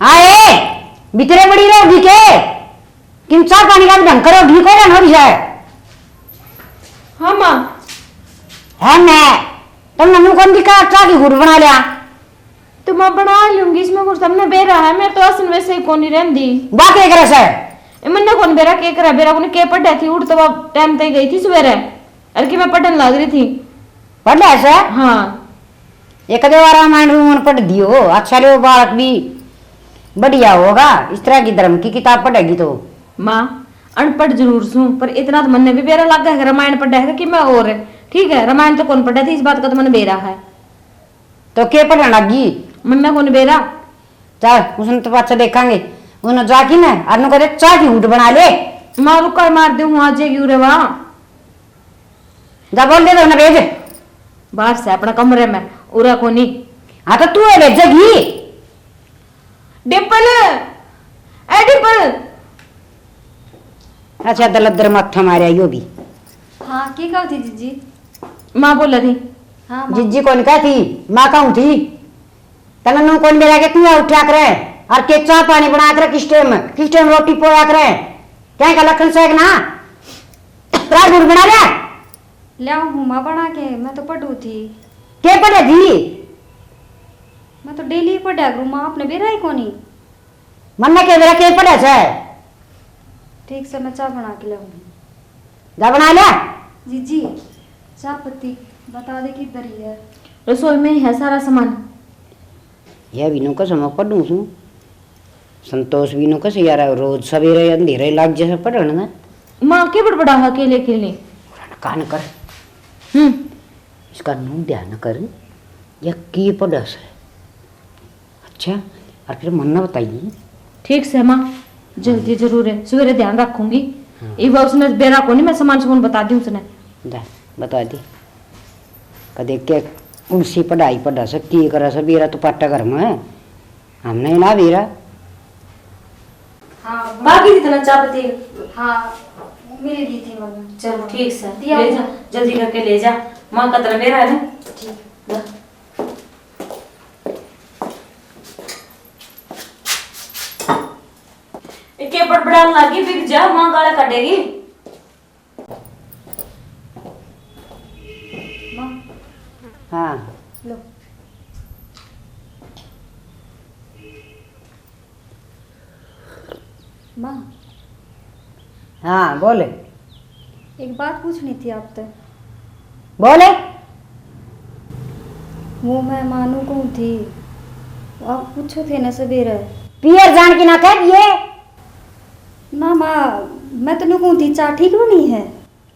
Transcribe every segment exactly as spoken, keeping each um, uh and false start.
आए, भीतरे बड़ी रहोगी के? किन चाह पानी का भी ढंग करो, घी को लेना भी है। हाँ माँ। है मैं, तुम नन्नू कौन दिखा चाह की घूट बना लिया? तो मैं बना लूंगी, इसमें कुछ तुमने बेरा है, मैं तो असन वैसे ही कोनी रहंदी। बा के करे से? ए, मन्ने कौन बेरा के करा, बेरा कोनी के पढ़े थी, उठ तो टाइम तय गई थी सवेरे, और कि मैं पढ़न लग रही थी। पढ़ ले से? हाँ। एक दो बार रामायण रूमायण पढ़ दियो, अच्छा रे, वो बालक भी बढ़िया होगा। इस तरह की धर्म की किताब पढ़ेगी तो। माँ, अनपढ़ जरूर सूं, पर इतना तो मन्ने भी बेरा लग गया है, रामायण पढ़ा है कि मैं और, ठीक है, रामायण तो कौन पढ़ा थी, इस बात का तो मन्ने बेरा है। तो के पढ़न लगी? मन्ने कौन बेरा। चल, उसने तो पाछा देखांगे। उन्हें जाके ना, अनु करे चाह की घूट बना ले। माँ, रुका, मार दे हूँ, आ जाएगी उरे वहाँ। जा बोल दे, तो उन्हें भेज। बाहर से अपना कमरे में, उरा कोनी। हाँ, तो तू है भेजेगी। डिम्पल, ए डिम्पल। अच्छा, दलदर माथा मारया यो भी। हाँ, की कहो थी जीजी? माँ बोला थी। हाँ, माँ। जीजी कौन कह थी, माँ कहूँ थी। तन्ने नू कौन मेरा के तू उठा करे और के चाह पानी बना करे, किस टाइम, किस टाइम रोटी पोया करे, क्या का लखन से ना रात गुड़ बना ले। ले आऊँ हूँ माँ बना के, मैं तो पढ़ू थी। के पढ़े थी? मैं तो डेली पढ़ा करूँ माँ, आपने बेरा ही कोनी। मन्ने के बेरा के पढ़े से? ठीक से, मैं चाह बना के लाऊंगी। जा बना ले। जीजी, चाह पत्ती बता दे किधर ही है? रसोई में ही है सारा सामान। यह भी नो कसम पढ़ूं सू। संतोष भी नो कस यार, रोज सवेरे अंधेरे लाग जैसे पढ़न ना। माँ के बड़बड़ा है अकेले अकेले। कान कर। हम्म। इसका नू ध्यान कर, या के पढ़ा से। अच्छा, और फिर मन्ना बताइए। ठीक से माँ, जल्दी जरूर है, सवेरे ध्यान रखूंगी। हाँ। एक बार उसने बेरा को नहीं, मैं सामान सुमान बता दी उसने। जा, बता दी। कदे के कौन सी पढ़ाई पढ़ा से, के करा से, बेरा तो पाटा घर में है। हमने ना बेरा। हाँ, बाकी जितना चाह पत्ती। हाँ, मिल गई थी मम्मी। चल, ठीक से, दिया ले जा, मम्मी। जल्दी करके ले जा। माँ का तेरा बेरा है ना? ठीक। जा। इके बड़बड़ान लागी, बिक जा, माँ गाला काटेगी। माँ। हाँ। लो। माँ। हाँ, बोल। एक बात पूछनी थी आपसे। बोले। वो मैं मानू कहूँ थी, आप पूछो थे ना सवेरे। पियर जान की ना कह दिए। ना माँ, मैं तो न्यू कहूँ थी, चाय ठीक बनी है?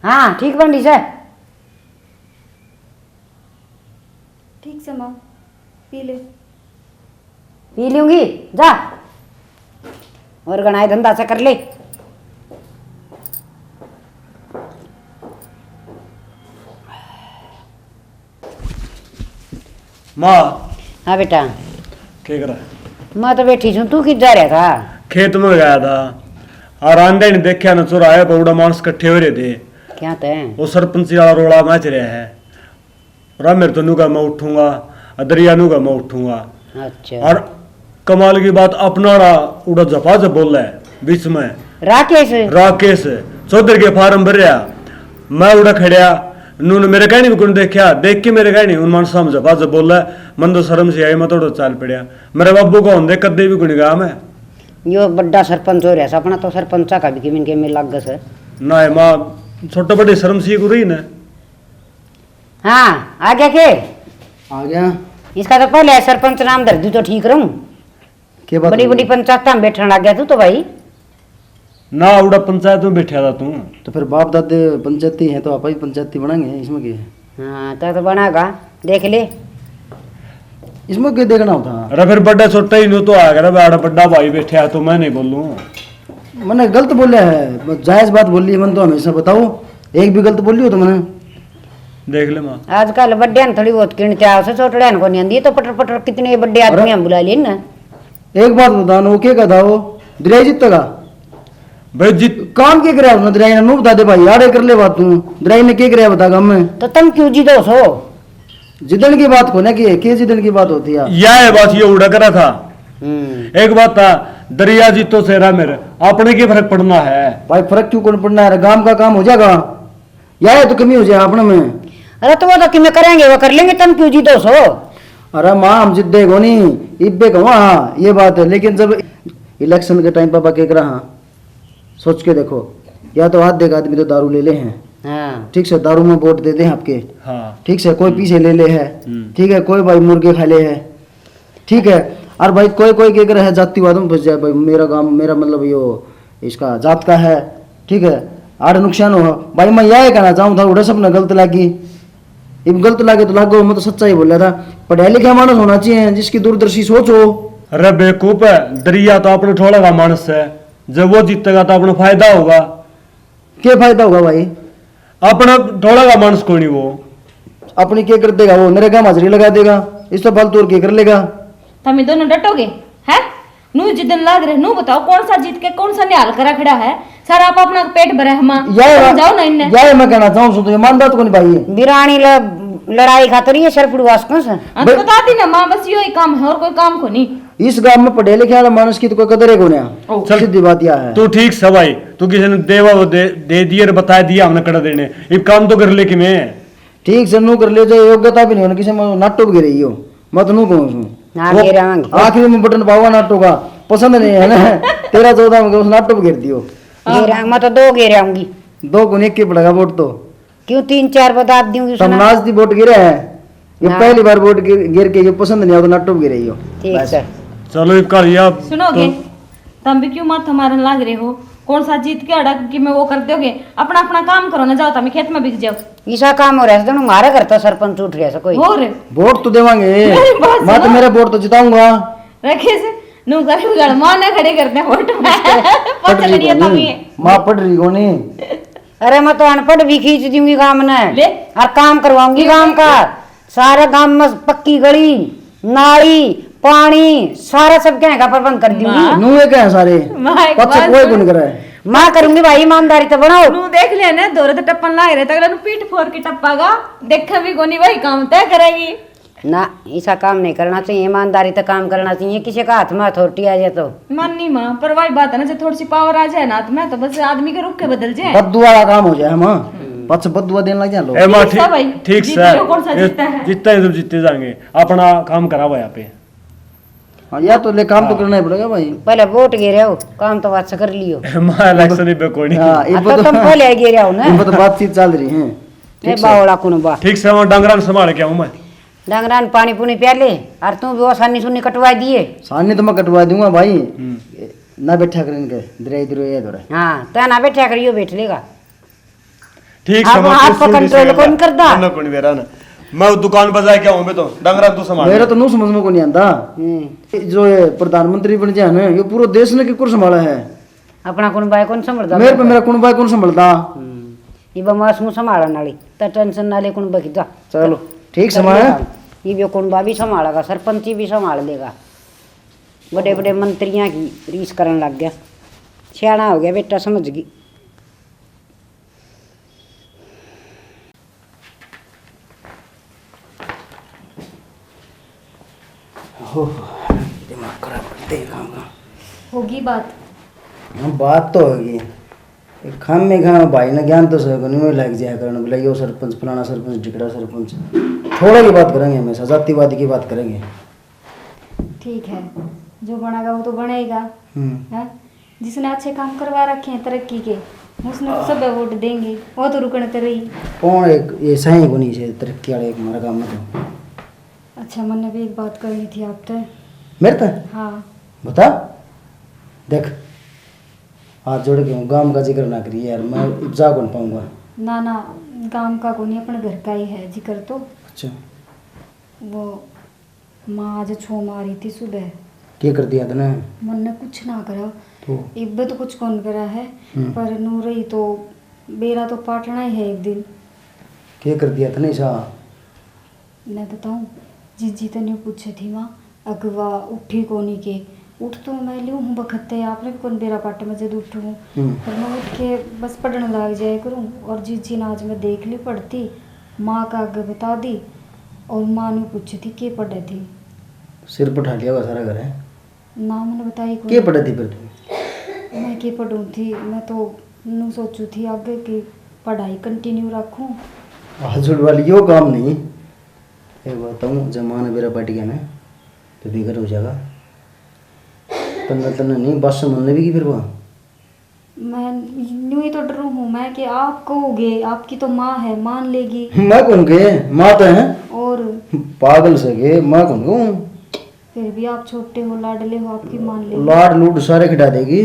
हाँ, ठीक बन रही सै। ठीक सै माँ, पी ले। पी लूंगी, जा। और घणा ही धंधा से कर ले। माँ। हाँ बेटा। के करा? मैं तो बैठी छूं, तू कित जा रहा था? खेत में गया था। और आंदे नहीं देखा ना, चौराहे पर उड़ा माणस इकट्ठे हो रहे थे। क्या तै? वो सरपंची वाला रोला मच रहा है। रा मेरे तो नुका मैं उठूंगा, अदरिया नुका मैं उठूंगा। अच्छा। और कमाल की बात, अपना रा उड़ा झपाझप बोला है बीच में। राकेश? राकेश, चौधरी के फार्म भर रहा। मैं उड़ा खड़या, नून मेरे कहनी भी कोनी देखा, देख के मेरे कहनी, उन मानसा में झपाझप बोला है। मन तो शर्म से आई, मैं थोड़ा चाल पड़या। मेरे बाबू का होंदे कदे भी कोनी गया मैं। यो बड़ा सरपंच हो रहा, अपना तो सरपंचा का भी किमिन के में लग गस। ना माँ, छोटे बड़े शर्म सी को रही ना। हाँ, आ गया के? आ गया। इसका तो पहले सरपंच नाम धर दूं तो ठीक रहूं। के बात बड़ी हुई? बड़ी पंचायत में बैठने लग गया तू तो भाई। ना, उड़ा पंचायत में बैठा था तू। तो फिर बाप दादे पंचायती हैं तो आप ही पंचायती बनाएंगे, इसमें क्या है? हाँ, तो, तो बनाएगा, देख ले। इसमें क्या देखना होता? अरे फिर बड़ा छोटा ही नो तो आ गया, बड़ा बड़ा भाई बैठा है तो मैं नहीं बोलूँ। मैंने गलत बोला है, जायज बात बोली है, मैंने तो हमेशा बताओ, एक भी गलत बोली हो तो मैंने। देख ले माँ। आजकल बड्डिया ने थोड़ी बहुत किण क्या उसे छोटड़िया ने कोनी आंदी, ये तो पटर पटर कितने बड्डे आदमी हम बुला लिए ना। एक बात बता ना, वो के कहता वो दरिया जीतेगा? भाई जीत काम के करे उसने दरिया ने? नू बता दे भाई, आड़े कर ले बात तू। दरिया ने के करे बता गाम में? तो तुम क्यों जीतो सो? जिदन की बात कोने की है, के जिदन की बात होती है? या है बात, ये उड़ा करा था। हम्म। एक बात है, दरिया जीतो से रह मेरे, अपने के फर्क पड़ना है? भाई, फर्क क्यों कौन पड़ना है? गांव का काम हो जाएगा, या ये तो कमी हो जाए अपने में। अरे, तो वो तो किमें करेंगे, वो कर लेंगे, तुम क्यों जीतो सो? अरे माँ, हम जिद्दे को नहीं, इब्बे को, हाँ, ये बात है। लेकिन जब इलेक्शन के टाइम पापा के करा, हाँ, सोच के देखो, या तो आधे का आदमी तो दारू ले ले हैं, हाँ। ठीक से, दारू में वोट दे दे आपके, हाँ। ठीक से, कोई पीछे ले ले है, हम्म। ठीक है, कोई भाई मुर्गे खा ले है, ठीक है। और भाई, कोई कोई के अगर है जातिवाद में फंस जाए, भाई मेरा गांव, मेरा मतलब यो इसका जात का है, ठीक है, आड़ नुकसान हो। भाई, मैं यह कहना चाहूँ था, उड़े सबने गलत लगी, इब गलत लगे तो लागो, मैं तो सच्चाई बोला था। पढ़ा लिखा मानस होना चाहिए, जिसकी दूरदर्शी सोच हो। अरे बेवकूफ है, दरिया तो अपने ठोड़ा का मानस है, जब वो जीतेगा तो अपना फायदा होगा। के फायदा होगा भाई? अपना ठोड़ा का मानस कोनी वो। अपनी के कर देगा वो? नरेगा में हाजिरी लगा देगा, इस तो फालतू और के कर लेगा? तमी दोनों डटोगे, हैं? नू जिदन लाग रहे, नू बताओ, कौन सा जीत के कौन सा निहाल करा खड़ा है? सारा आप अपना पेट भरे हमा, या समझाओ ना इनने। या मैं कहना चाहूँ सु, तो ईमानदार तो कोनी भाई। बिरानी ल-, लड़ाई खातर ये सर पड़वास कौन सा? हाँ, तो बे- बता दी ना माँ, बस यो ही काम है और कोई काम को नहीं। इस गांव में पढ़े लिखे वाला मानस की तो कोई कदर है कोन्या। ओ। चल, सीधी बात यह है। तू ठीक से भाई, तू किसी ने देवा वो दे, दे दिए और बता दिया हमने कड़ा देने। इब काम तो कर ले कि मैं। ठीक से नू कर ले, जो योग्यता भी नहीं होना, किसी में नाटो भी गिरे ही हो। मैं तो नू कहूँ सूं। हाँ, वो गिरांगे। आखिरी में बटन पावा नाटो का, पसंद नहीं है ना। तेरह चौदह में उस नाटो पे गिर दियो। हाँ। गिरा, मैं तो दो गिराऊंगी। दो को नहीं, एक के पड़ेगा वोट तो। क्यों तीन चार बता दूंगी उसने? तमनाज दी वोट गिरा है। ये हाँ। पहली बार वोट गिर, गिर के ये पसंद नहीं आता, नाटो गिरे ही हो। ठीक बस। है। चलो, इब कालिया सुनोगे? तो तुम भी क्यों माथा मारन लाग रहे हो? कौन सा जीत के अड़ा कि मैं वो कर दोगे? अपना, अपना काम करो ना, जाओ, तमी खेत में बिक जाओ। इसा काम हो रहा है, दोनों मारे घर तो सरपंच उठ रहा है कोई। और? वोट तो देवांगे। बस मैं तो ना। मेरा वोट तो जिताऊंगा। रखे से, नू कर गड़ माँ ने खड़े करते हैं वोट में। पढ़ पाछे रही खड़ी है कोनी। तमी। माँ पढ़ रही कोनी। अरे, मैं तो अनपढ़ भी खींच दूंगी गांव ने। ले। और काम करवाऊंगी ले, गांव का। ले। सारे गांव में पक्की गली, नाली, पानी, सारा सब कहने का प्रबंध कर दूंगी। माँ। नू ये कहे सारे। माँ, एक पक्ष बात कोई सुन। कोनी करे। माँ करूंगी भाई, ईमानदारी तो बनाओ। नू देख लिया ना, दौरे तो टप्पन लाए रहे, तगड़ा नू पीठ फोर के टप्पागा। देखे भी कोनी भाई, काम तय करेगी। ना, ऐसा काम नहीं करना चाहिए, ईमानदारी तो काम करना चाहिए, किसी का हाथ में अथॉरिटी आ जाए तो। माननी माँ, पर वही बात है ना, जो थोड़ी सी पावर आ जाए ना हाथ में, तो बस आदमी के रुख के बदल जाए। बद्दुआ का काम हो जाए माँ, हम्म। पाछे बद्दुआ देने लग जाए लोग। ए माँ, ठीक सा ठीक, भाई, ठीक जीत सा। लो, कौन सा ये जीतता है? जीतता है तो जीते जाएंगे, अपना काम करा भाई आप। हाँ, या तो ले काम तो हाँ। करना ही पड़ेगा भाई। पहले वोट गिरे हो, काम तो बात कर लियो। माँ इलेक्शन ही पे कोनी। हाँ, अब इब तो तो तुम पहले गिरे हो ना। इब तो बातचीत चल रही है। ए ठीक से। बावला कुणबा। ठीक से, वहाँ डंगरा ने संभाल के आऊँ मैं। डंगरा ने पानी पुनी प्या ले, और तू भी वो सानी सुनी कटवा दिए। सानी तो मैं कटवा दूंगा भाई। हम्म। ना बैठा कर इनके, दरिया इधर ये इधर। हाँ, तो ना बैठा कर, यो बैठ लेगा। ठीक अब समझ, आप तू सुन कंट्रोल किसी कौन गल्ला। करदा? मन्ने कौन बेरा ना। मैं दुकान पर जाके आऊँ, मैं तो डंगरा तू संभाल। मेरा तो नू समझ में को नहीं आंदा। हम्म। जो ये प्रधानमंत्री बन जाए ना, ये पूरा देश ने किकुर संभाला है। अपना कुणबा कौन संभलदा? मेरे पे मेरा कुणबा कौन संभलदा? हम्म। ये बमास मुँह संभालन वाली, तो टेंशन ना ले कुणबा की जा। चलो, ठीक कर समय है। लेगा। ये भी कुणबा भी संभालेगा, सरपंची भी संभाल लेगा। बड़े बड़े मंत्रियां की रीस करन लग गया। सियाना हो गया बेटा, समझ गई। ओह, दिमाग खराब करते हैं काम का। होगी बात। हाँ, बात तो होगी। एक खाम में खाम भाई ने ज्ञान तो सही कोनी, वो लग जाया करन, बोले, "यो सरपंच, फलाना सरपंच, ढिकड़ा सरपंच।" थोड़ा की बात करेंगे हमेशा, जातिवाद की बात करेंगे। ठीक है, जो बनेगा वो तो बनेगा, हम्म। हैं? जिसने अच्छे काम करवा रखे हैं तरक्की के, उसने तो सब वोट देंगे, वो तो रुकने तो रही। कौन एक ये सही कोनी से तरक्की वाले एक हमारा काम में तो। अच्छा, मैंने भी एक बात करनी थी आप तो। मेरे तो? हाँ। बता। देख, हाथ जोड़ के हूँ, गांव का जिक्र ना करिए यार, मैं जा कौन पाऊंगा। ना, ना, गांव का कोनी, अपने घर का ही है जिक्र तो। अच्छा। वो माँ आज छो मारी थी सुबह। के कर दिया तने? मन्ने कुछ ना करा। तो? इब्बे तो कुछ कौन करा है, हम्म। पर नू रही तो बेरा तो पाटना ही है एक दिन। के कर दिया तने ऐसा? मैं बताऊं, जीजी तने पूछे थी माँ, अगवा उठी कोनी के? उठ तो मैं लियूं हूँ बखत ते, आपने भी कौन बेरा पाटे में जद उठूं। हम्म। पर मैं उठ के बस पढ़ने लग जाया करूँ, और जीजी ने आज मैं देख ली पढ़ती, माँ का आगे बता दी, और माँ ने पूछी थी के पढ़े थी। सिर पर ठा लिया हुआ सारा घर है। ना, मैंने बताई कोनी। के पढ़े थी फिर तू? मैं के पढ़ूं थी, मैं तो नू सोचू थी आगे की पढ़ाई कंटिन्यू रखूं। आजुड़ वाली यो काम नहीं। एक बताऊं, जब माँ ने बेरा पाट गया ना, तो बेघर हो जाएगा। पर मैं तन्ने नहीं, बस मन भी की फिर वहाँ। मैं यूं ही तो डरू हूँ मैं कि आप कहोगे, आपकी तो माँ है, मान लेगी। मैं कौन के? माँ तो है। और? पागल से के, मैं कौन कहूँ? फिर भी आप छोटे हो, लाडले हो, आपकी मान लेगी। लाड लूड सारे खिटा देगी,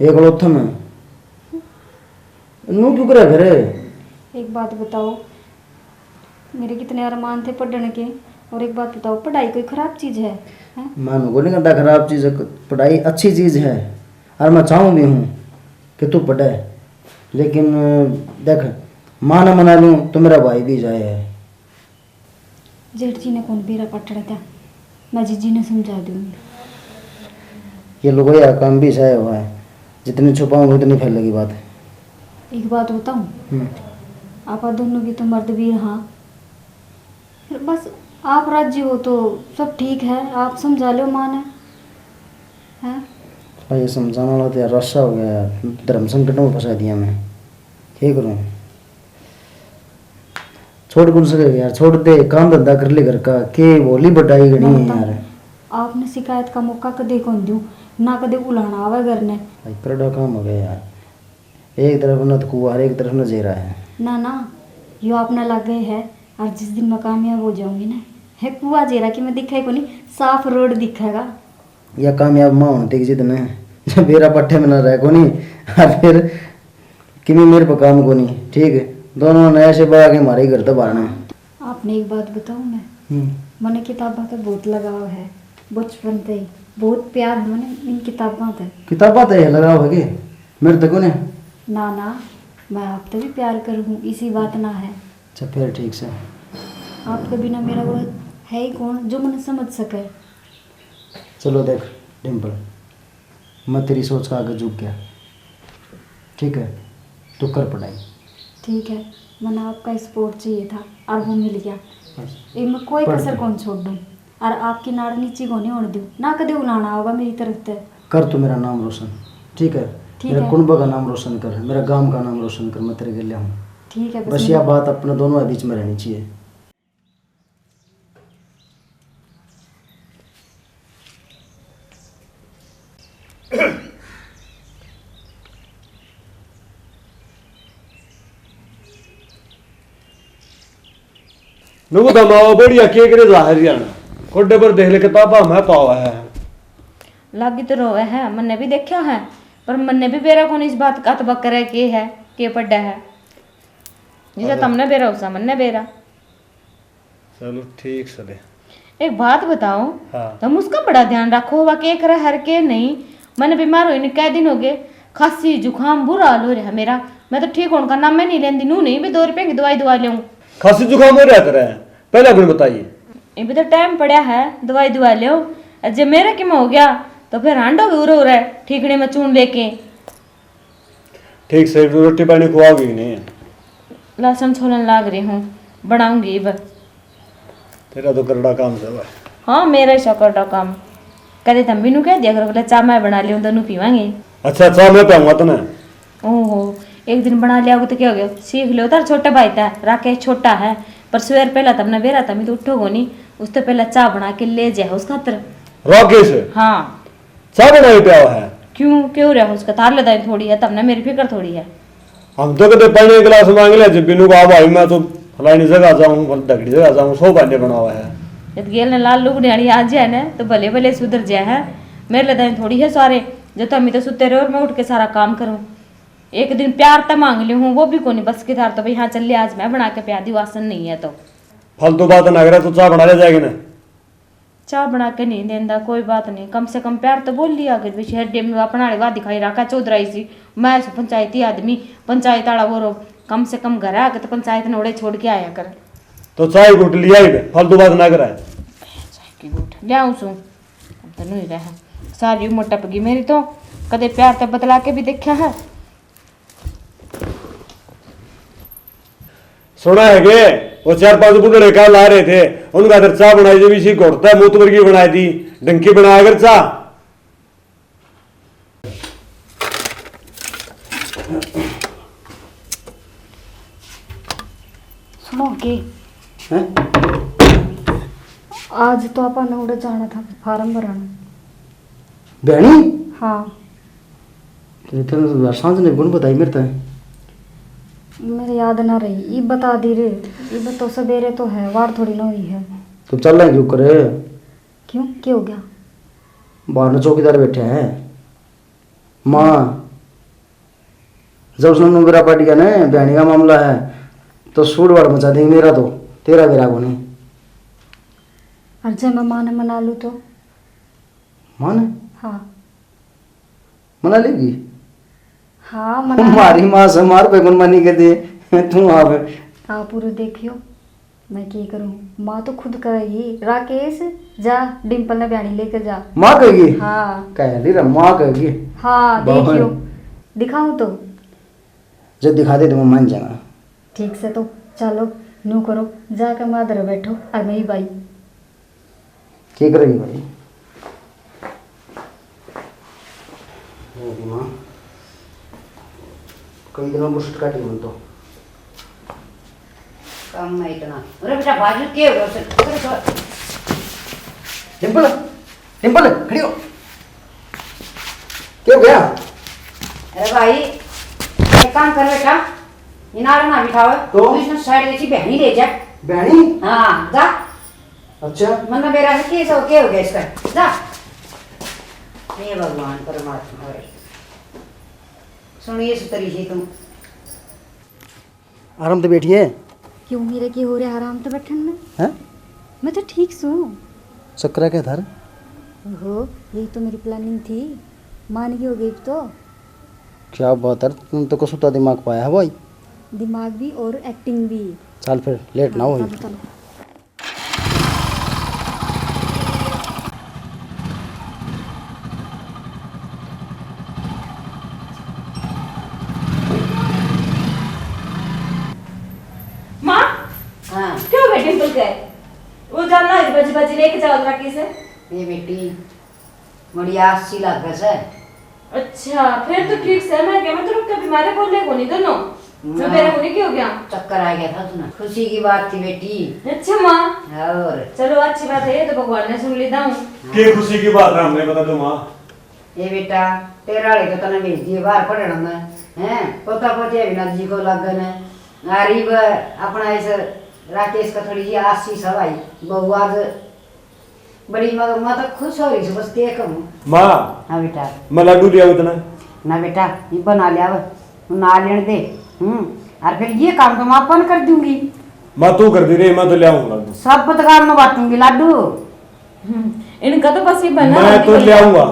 एक लोथम है। नू क्यों करे फिर? एक बात बताओ, मेरे कितने अरमान थे पढ़ने के, और एक बात बताओ, पढ़ाई कोई खराब चीज है, हैं? मैं न्यू कोनी कहता खराब चीज है, पढ़ाई अच्छी चीज है, और मैं चाहूँ भी हूँ कि तू पढ़े, लेकिन देख, माँ ने मना लूँ तो मेरा भाई भी जाए है। जेठ जी ने कौन बेरा पाटण था, मैं जीजी ने समझा दूंगी। ये लुगाई का काम भी सही हुआ है, जितनी छुपाऊंगा उतनी फैलेगी बात। एक बात बताऊं? हम्म। आपा दोनों की तो मर्द वीर हाँ, फिर बस आप राजी हो तो सब ठीक है, आप समझा लो माँ ने, हैं? भाई, ये समझाने वाला तो यार रस्सा हो गया यार, धर्म संकट में फंसा दिया मैं, क्या करूँ? छोड़ कौन सके यार, छोड़ दे, काम धंधा कर ले घर का, के भोली बटाई घणी है यार। आपने शिकायत का मौका कदे कौन दूं, ना कदे उलाना आवे घर ने। भाई, करड़ा काम हो गया यार, एक तरफ न तो कुआर, एक तरफ न जेरा है। ना ना, यो आपने लागे है, और जिस दिन मैं कामयाब हो जाऊंगी ना, है कुआ जेरा की मैं दिखाई कोनी, साफ रोड दिखेगा। या कामयाब माँ होने तक जिद ने जब बेरा पट्ठे में ना रह कोनी, और फिर किमी मेरे पे काम कोनी, ठीक है? दोनों ने ऐसे बड़ा के मारे ही घर तो बारना। आपने एक बात बताऊं मैं? हम्म। मने किताबा तो बहुत लगाव है, बचपन ते ही बहुत प्यार है मने इन किताबा ते। किताबा ते लगाव है के? मेरे ते कोने? ना ना, मैं आप ते भी प्यार करूँ हूँ, इसी बात ना है। अच्छा, फिर ठीक से। आपके बिना मेरा वो है ही कौन जो मने समझ सके? चलो देख डिम्पल, मैं तेरी सोच का आगे झुक गया, ठीक है? तू कर पढ़ाई। ठीक है, मने आपका सपोर्ट चाहिए था और वो मिल गया। बस। इब मैं कोई कसर कौन छोड़ दूँ और आपकी नाड़ नीची कोनी होने दूँ, ना कदे उलाना होगा मेरी तरफ से। कर तू मेरा नाम रोशन, ठीक है? ठीक है। मेरा कुनबा का नाम रोशन कर, मेरा गांव का नाम रोशन कर, मैं तेरे गेल्या हूँ। ठीक है, बस बस या बात अपने दोनों के बीच में रहनी चाहिए। नुकू दमाओ बढ़िया के करे जा हरियाणा। कोडे पर देख ले किताबा मैं पावा है। लागी तो रोवे है, मन्ने भी देखा है, पर मन्ने भी बेरा कौन इस बात का तबक करे के है, के पढ़ा है। जिसे तमने बेरा उसा मन्ने बेरा। चलो ठीक से दे। एक बात बताओ, हाँ। तुम उसका बड़ा ध्यान रखो, वा के करे हर के नहीं। मैंने बीमार हुई ने कै दिन हो गए, खांसी जुकाम बुरा हाल हो रहा मेरा। मैं तो ठीक होने का नाम मैं नहीं लेंदी, नू नहीं भी दो रुपए की दवाई दवा लेऊं। खांसी जुकाम हो रहा तेरा? पहले अपने बताइए। ये भी तो टाइम पड़ा है, दवाई दवा लो। जे मेरा किमा हो गया तो फिर हांडो भी उरे उरे ठीकने में चून लेके। ठीक से रोटी पानी खुआओगी कि नहीं? लहसुन छोलन लाग रही हूँ, बनाऊंगी इब। तेरा तो करड़ा काम से भाई। हाँ, मेरा ही सा करड़ा काम। कदे तम भी नू कह दिया करो, बोले, "चाह मैं बना लियो, दोनों पीवांगे।" अच्छा, चाह मैं पाऊंगा तने। ओहो, एक दिन बना लिया तो क्या हो गया, सीख लो तार छोटे भाई ता। राकेश छोटा है, पर सवेर पहला तमने बेरा तमी तो उठो कोनी, उससे पहला चाह बना के ले जाए उस खातर। राकेश? हाँ। चाह बनाई पिया है। क्यों, क्यों रहा उसका? तार ले दाई थोड़ी है, तमने मेरी फिक्र थोड़ी है। हम तो कदे पानी गिलास मांग लिया, जब बिनू कहा, "भाई, मैं तो फलानी जगह जाऊं, धगड़ी जगह जाऊं, सौ बहाने बनावा है।" जब गेल ने लाल लुगड़ियाली आ जाए ना, तो भले भले सुधर जाए है। मेरे ले दाई थोड़ी है सारे, जो तमी तो सुते रहो और मैं उठ के सारा काम करूं। एक दिन प्यार तो मांग ली हूं, वो भी कोनी बस की थार तो, भाई, हाँ, चल ले, आज मैं बना के प्या दी, वासन नहीं है तो। फालतू बात ना करे, तो चाह बना ले जाएगी ना। चाह बना के नहीं देंदा, कोई बात नहीं, कम से कम प्यार तो बोल लिया कर। पीछे हड्डे में अपना आले वादी खाई रखा चौधराई सी, मैं सु पंचायती आदमी, पंचायत आला वो रो, कम से कम घर आके तो पंचायत ने ओड़े छोड़ के आया कर। तो चाय घुट लिया ही बे, फालतू बात ना कराए। चाय की घुट ले आऊं सु, अब तो नहीं रहा। सारी उम्र टप गई मेरी तो, कदे प्यार तो बतला के भी देखा है। सुना है के वो चार पांच बुढ़ड़े कल आ रहे थे, उनका इधर चाह बनाई, जब इसी घोटता है, मुतबर की बना दी, ढंग की बनाया कर चाह। सुनो के, हैं? आज तो अपन उड़े जाना था फॉर्म भराना। बहनी? हाँ। तो इतने तो सांझ ने कौन बताई मेरे ताई? मेरे याद ना रही, इब बता दी रे। इब तो सवेरे तो है, वार थोड़ी ना हुई है। तो चल रहे क्यों करे? क्यों, क्या हो गया? बाहर में चौकीदार बैठे हैं। माँ, जब उसने नुबेरा पार्टी का ना बहनी का मामला है, तो सूट वाड़ मचा देंगे मेरा तो, तेरा बेरा को नहीं। और जब मैं माँ ने मना लूँ तो? माँ ने? हाँ। मना लेगी? हाँ, मना। मारी माँ से मार पे कौन मानी के दे? तू आप। आप पूरे देखियो। मैं के करूँ, माँ तो खुद कहेगी, "राकेश, जा, डिम्पल ने ब्याणी लेकर जा।" माँ कहेगी? हाँ। कह ली रे, माँ कहेगी। हाँ, बाबा। देखियो, दिखाऊं तो? जब दिखा दे तो मैं मान जाऊंगा। ठीक से तो चलो, न्यू करो, जाके माँ धरे बैठो और मैं ही बाई। के करेगी भाई? होगी माँ, कई दिनों बुरसट काटी मन तो। काम है इतना। अरे बेटा, बाजू के हो गया? उधर, उधर, उधर। डिम्पल, डिम्पल, खड़ी हो। क्या हो गया? अरे भाई, एक काम कर बेटा, इनार ना बिठाओ, तो? तू इसने साइड में से बहनी ले जा। बहनी? हाँ, जा। अच्छा। मन्ना बेरा है, के सो, के हो गया इसका? जा। हे भगवान परमात्मा रे। सुनिए सुतरी जी तुम। आराम तो बैठिए। क्यों मेरे की हो रहा आराम तो बैठन में? हैं? मैं तो ठीक सूं। चक्कर क्या थार? ओहो, यही तो मेरी प्लानिंग थी। मान गई हो गई तो। क्या बात है, तुम तो कसूता दिमाग पाया है भाई। दिमाग भी और एक्टिंग भी। चल फिर, लेट ना हो। चलो, चलो। माँ, हाँ। क्यों बेटे डिम्पल के? वो जाना है, बजी बजी लेके जाओ राखी से। ये बेटी, बड़ी आस सी लागे से। अच्छा, फिर तो ठीक से। मैं क्या, मैं तो रुक के बीमारे बोले को नहीं दोनों। मैं ना। मेरे को नहीं, क्यों गया? चक्कर आ गया था तुम्हें। खुशी की बात थी बेटी। अच्छा माँ। और? चलो अच्छी बात है, ये तो भगवान ने सुन ली दाऊं। के खुशी की बात है, हमने बता दो माँ। ये बेटा, तेरा वाले तो तने भेज दिए बाहर पढ़ने में, हैं? पोता पोतिया भी ना जी को लागन है। गरीब अपना इस राकेश का थोड़ी जी आशीष है भाई। बहू आज बड़ी मगर मैं तो खुश हो रही हूँ, बस के कहूँ। माँ। हाँ बेटा। मैं लड्डू ले आऊँ इतना? ना बेटा, ये बना लिया अब, ना लेने दे। हम्म। और फिर ये काम तो मैं अपन कर दूंगी। माँ तू कर दी रे, मैं तो ले आऊँ लड्डू। सब काम मैं बांटूंगी लाडू। हम्म, इनका तो बस ये बना मैं तो ले आऊंगा।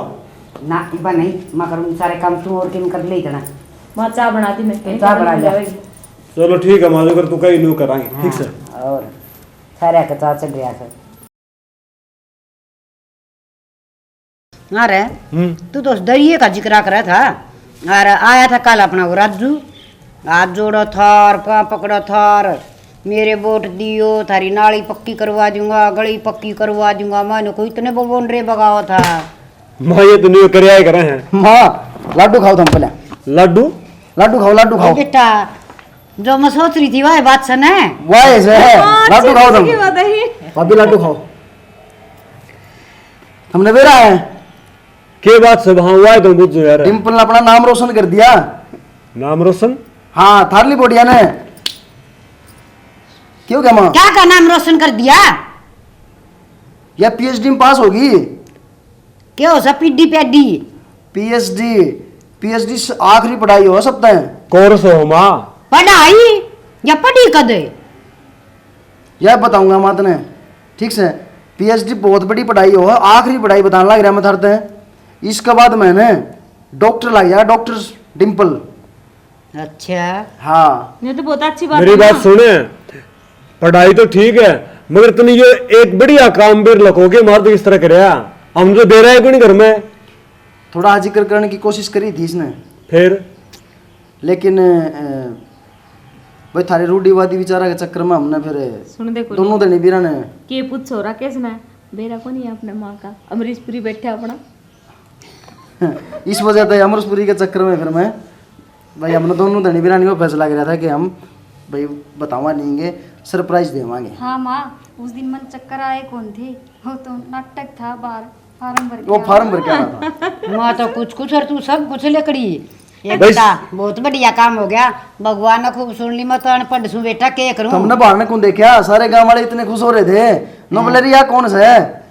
ना, इबा नहीं, मैं करूंगी सारे काम, तू और किम कर ले इतना। माँ चाय बना दी मैं, चाय बना लिया। चलो ठीक है माँ, अगर तू कहीं न्यू करांगे, ठीक से। हाँ, और सारे का चाय चल रहा है। अरे, हम्म। तू तो उस दरिये का जिक्रा करे था। अरे, आया था कल अपना वो राजू, हाथ जोड़ा था और पाँव पकड़ा था और मेरे वोट दियो, थारी नाली पक्की करवा दूंगा, गली पक्की करवा दूंगा। मैंने कोई इतने बबोन रे बगावा था। माँ, ये तो नहीं करे आए करे हैं। माँ, लाडू खाओ तुम पहले। लाडू? लाडू खाओ, लाडू खाओ। बेटा, जो मैं सोच रही थी, वह बात सुन है। वह है। हाँ, लाडू खाओ तुम। भाभी, लाडू खाओ। हमने बेरा है। के बात सब? हाँ, वह तो बुझो यार। डिम्पल ने अपना नाम रोशन कर दिया। नाम रोशन? हाँ, थारली बोडिया ने। क्यों क्या माँ? क्या का नाम रोशन कर दिया? या पीएचडी में पास होगी। के हो सा पीडी पैडी? पीएचडी, पीएचडी आखिरी पढ़ाई हो सकता है। कोर्स हो माँ। पढ़ाई? या पढ़ी कदे? यह बताऊंगा मैं तने, ठीक से। पीएचडी बहुत बड़ी पढ़ाई हो, आखिरी पढ़ाई बताने लग रहा मैं थारे ते। इसके बाद मैंने डॉक्टर लग जाएगा, डॉक्टर डिम्पल। अच्छा। हाँ। ये तो बहुत अच्छी बात मेरी है बात ना। सुने, पढ़ाई तो ठीक है, मगर तूने ये एक बढ़िया काम बेर लको के मार तो इस तरह करया, हम तो बेरा है कोनी घर में। थोड़ा जिक्र करने की कोशिश करी थी इसने। फिर? लेकिन, अ, भाई, थारे रूढ़िवादी विचारा के चक्कर में हमने फिर सुन दे कोनी। दोनों धनी बीरा ने के पूछो राकेश ने, बेरा कोनी है अपने माँ का, अमरीशपुरी बैठे अपना। इस वजह से अमरीशपुरी के चक्कर में फिर मैं भाई, हमने दोनों धनी बिरानी को फैसला करा था कि हम, भाई, बतावा नहीं गे, सरप्राइज देवांगे। हाँ माँ, उस दिन मन चक्कर आए कौन थे, वो तो नाटक था बाहर फार्म भर के वो आना। फार्म भर के आना था। माँ तो कुछ कुछ और तू सब कुछ लकड़ी। ये बस। बेटा, बहुत बढ़िया काम हो गया। भगवान ने खूब सुन ली, मैं तो अनपढ़ सूं बेटा, के करूं? तुमने बाहर ने कौन देखा, सारे गांव वाले इतने खुश हो रहे थे। नो बोले, "रे, या कौन से है?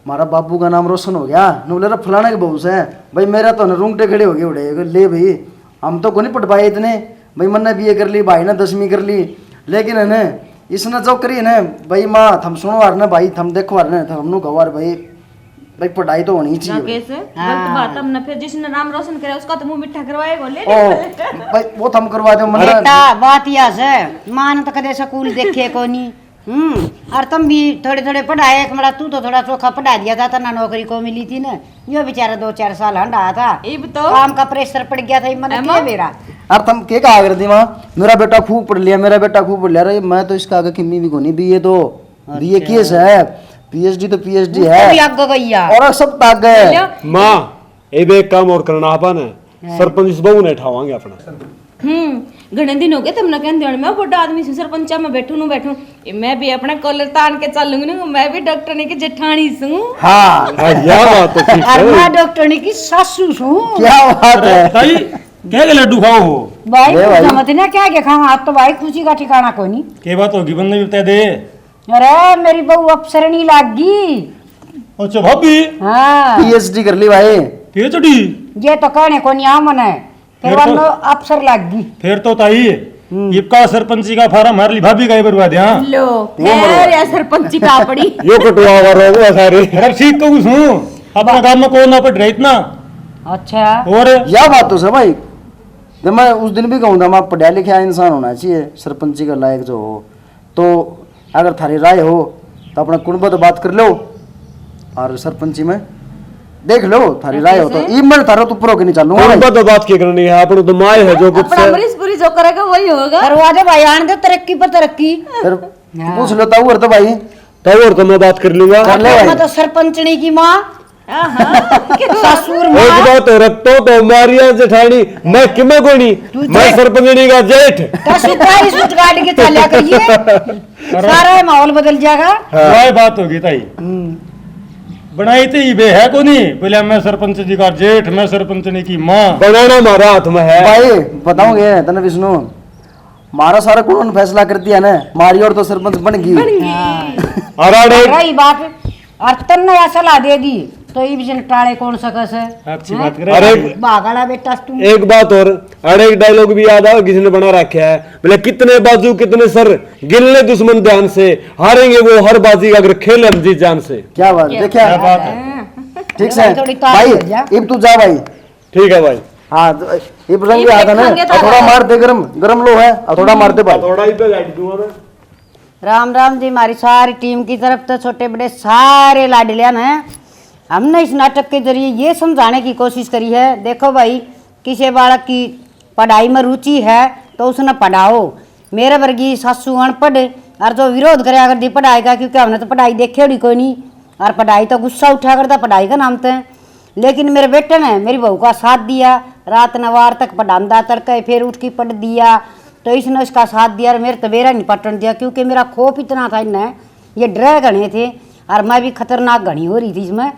हमारा बाबू का नाम रोशन हो गया।" नो बोले, "रे, फलाने के बहू से।" भाई, मेरा तो ना रूंगटे खड़े हो गए उड़े, ले भाई, हम तो कोनी पढ़ पाए इतने। भाई, मन्ने बीए कर ली, भाई ने दसवीं कर ली, लेकिन है ना, इसने जो करी है ना, भाई, माँ, थम सुनो यार ना भाई, थम देखो यार ना, थम नु गवार भाई, भाई, पढ़ाई तो होनी चाहिए। राकेश, गलत हाँ। बात हमने फिर जिसने नाम रोशन करे, उसका तो मुंह मीठा करवाएगा, ले ओ, ले। भाई, वो थम करवा दो, मन्ने बेटा, बात यह है, माँ ने तो कदे स्कूल देखे कोनी। हम्म, और तुम भी थोड़े थोड़े पढ़ाए, एक मड़ा तू तो थोड़ा चोखा पढ़ा दिया था, तना नौकरी को मिली थी ना, यो बेचारा दो चार साल हंडा था। इब तो काम का प्रेशर पड़ गया था, इब मैंने एमा? के बेरा। और तुम के कहा कर दी माँ, "मेरा बेटा खूब पढ़ लिया, मेरा बेटा खूब पढ़ लिया।" अरे, मैं तो इसका आगे किम्मी भी कोनी, बीए तो, बीए अच्छा। केस है, पीएचडी तो पीएचडी ऊपर है। भी आगे गई यार। और सब ताक गए। बोलियो। माँ, इब एक काम और करना आपा ने, हाँ। सरपंच इस बहू ने ठावांगे अपना। हम्म, घणे दिन हो गए तुमने कहंदे हो, मैं बड़ा आदमी से सरपंचा में बैठू, नू बैठू। ये मैं भी अपना कॉलर तान के चलूंगी ना, मैं भी डॉक्टरनी की जेठानी सूं। हाँ। हाँ, या बात तो ठीक अरे है। मैं डॉक्टरनी की सासू सूं। क्या बात है? ताई, क्या के लड्डू खाओ हो? भाई, ले भाई। समझ ना क्या के खाऊं, आज तो भाई खुशी का ठिकाना कोनी। के बात होगी, बंदे भी बता दे। अरे, मेरी बहू अफसरनी लाग गई। अच्छा, भाभी? हाँ। पीएचडी कर ली भाई। पीएचडी? ये तो कहने कोनी आ मने। फिर फिर तो वरना अफसर लाग गई। फिर तो ताई, हम्म। इबका सरपंची का फार्म हमारे लिए भाभी का ही भरवा दे, हाँ? लो, वो फिर मरवा। या सरपंची टापड़ी। यो कटवा हुआ रोग हुआ सारे। अरे ठीक तो कुछ हूँ, अपना काम में कौन ना पढ़ रहा इतना। अच्छा। और? या बात तो सही भाई, जब मैं उस दिन भी कहूँ था, मैं पढ़ा लिखा इंसान होना चाहिए, सरपंची का लायक जो हो। तो अगर थारी राय हो, तो अपना कुणबा तो बात कर लो, और सरपंची में देख लो, थारी राय हो तो। कैसे? ई मैं थारा तो ऊपर होके नहीं चालूंगा भाई। कुणबा तो बात की करनी है, अपना तो माय है जो कुछ अपना से। अमरीशपुरी जो करेगा वही होगा। करवा दे भाई, आन दे तरक्की पर तरक्की। फिर हाँ। पूछ लो ताऊ और तो भाई। ताऊ और तो मैं बात कर लूंगा। कर ले भाई। मैं तो सरपंचनी की माँ। आहा, सासुर एक माँ। बात हो रखतो तो मारिया जेठानी, मैं किमे कोनी, तू मैं जे- सरपंचनी का जेठ। तो सुपारी सूट काट के चला करिए, सारा माहौल बदल जाएगा। हाँ। वही बात होगी ताई। हम्म। बनाई तो ही बे है कोनी, बोले मैं सरपंच जी का जेठ, मैं सरपंचनी की माँ। बनाना हमारा हाथ में है। भाई, बताऊंगे तने विष्णु, मारा सारा कानून फैसला कर दिया ना, मारी और तो सरपंच बन गई। बन गई। हाँ। और आड़े रही बात, और तन्ने या सलाह दे दी, तो इब जन टाले कौन सके से? अच्छी हैं? बात करे। अरे, भाग वाला बेटा तू। एक बात और, अरे एक डायलॉग भी याद आवे, किसी ने बना रखा है, बोले, "कितने बाजू कितने सर, गिन ले दुश्मन ध्यान से, हारेंगे वो हर बाजी अगर खेल हम जी जान से।" क्या बात है, क्या देखा? क्या बात है। ठीक से थोड़ी ताकत भाई, हो जा। इब तू जा भाई। ठीक है भाई। हाँ, तो ये रंग ये भी आता ना, देखेंगे तो और थोड़ा आगे। मार दे गरम, गरम लो है, और थोड़ा मार दे भाई। थोड़ा ही पे गाड़ी दूंगा मैं। राम राम जी, हमारी सारी टीम की तरफ से छोटे बड़े सारे लाडलियां ने हमने इस नाटक के जरिए ये समझाने की कोशिश करी है। देखो भाई, किसी बालक की पढ़ाई में रुचि है तो उसने पढ़ाओ। मेरे वर्गी सासू अनपढ़ और जो विरोध करया करती पढ़ाई का, क्योंकि हमने तो पढ़ाई देखी होड़ी कोई नहीं, और पढ़ाई तो गुस्सा उठा करता पढ़ाई का नाम ते। लेकिन मेरे बेटे ने मेरी बहू का साथ दिया, रात नवार तक पढ़ांदा, तड़के फिर उठ के पढ़ दिया, तो इसने उसका साथ दिया और मेरे तो बेरा नहीं पटन दिया, क्योंकि मेरा खौफ इतना था इन्हें, ये डरे घने थे और मैं भी खतरनाक घनी हो रही थी इसमें।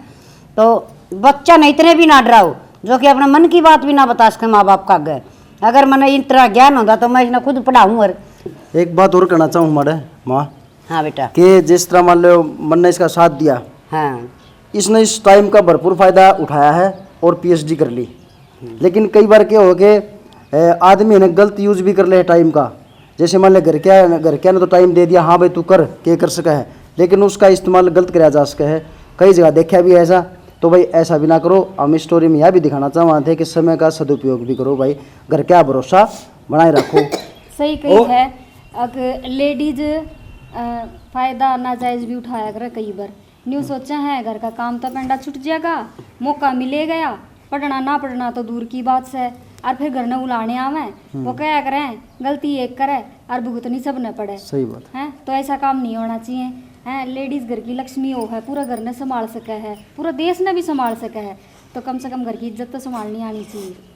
तो बच्चा ने इतने भी ना डराओ, जो कि अपने मन की बात भी ना बता सके माँ बाप का आगे। अगर मैंने इतना ज्ञान होता तो मैं इसने खुद पढ़ाऊँ। और एक बात और कहना चाहूँ माड़े माँ, हाँ बेटा। कि जिस तरह मान लो मन ने इसका साथ दिया, हाँ। इसने इस टाइम का भरपूर फ़ायदा उठाया है और पीएचडी कर ली। लेकिन कई बार क्या हो कि, ए, आदमी ने गलत यूज़ भी कर ले टाइम का। जैसे मान ले घर क्या, घर क्या ने तो टाइम दे दिया, हाँ भाई तू कर, के कर सके है, लेकिन उसका इस्तेमाल गलत करा जा सके है। कई जगह देखा भी है ऐसा। तो भाई ऐसा भी ना करो। हम इस स्टोरी में यह भी दिखाना चाहते थे कि समय का सदुपयोग भी करो भाई, घर क्या भरोसा बनाए रखो। सही कही ओ। है। अगर लेडीज, अ, फायदा नाजायज भी उठाया करे कई बार। न्यू सोचा है, घर का काम तो पेंडा छुट जाएगा, मौका मिले गया, पढ़ना ना पढ़ना तो दूर की बात से, और फिर घर ने उलाने आवे, वो कहा करें, "गलती एक करे और भुगतनी सब ने पड़े।" सही बात। हैं? तो ऐसा काम नहीं होना चाहिए। हैं, लेडीज घर की लक्ष्मी हो है, पूरा घर ने संभाल सके है, पूरा देश ने भी संभाल सके है, तो कम से कम घर की इज्जत तो संभालनी आनी चाहिए।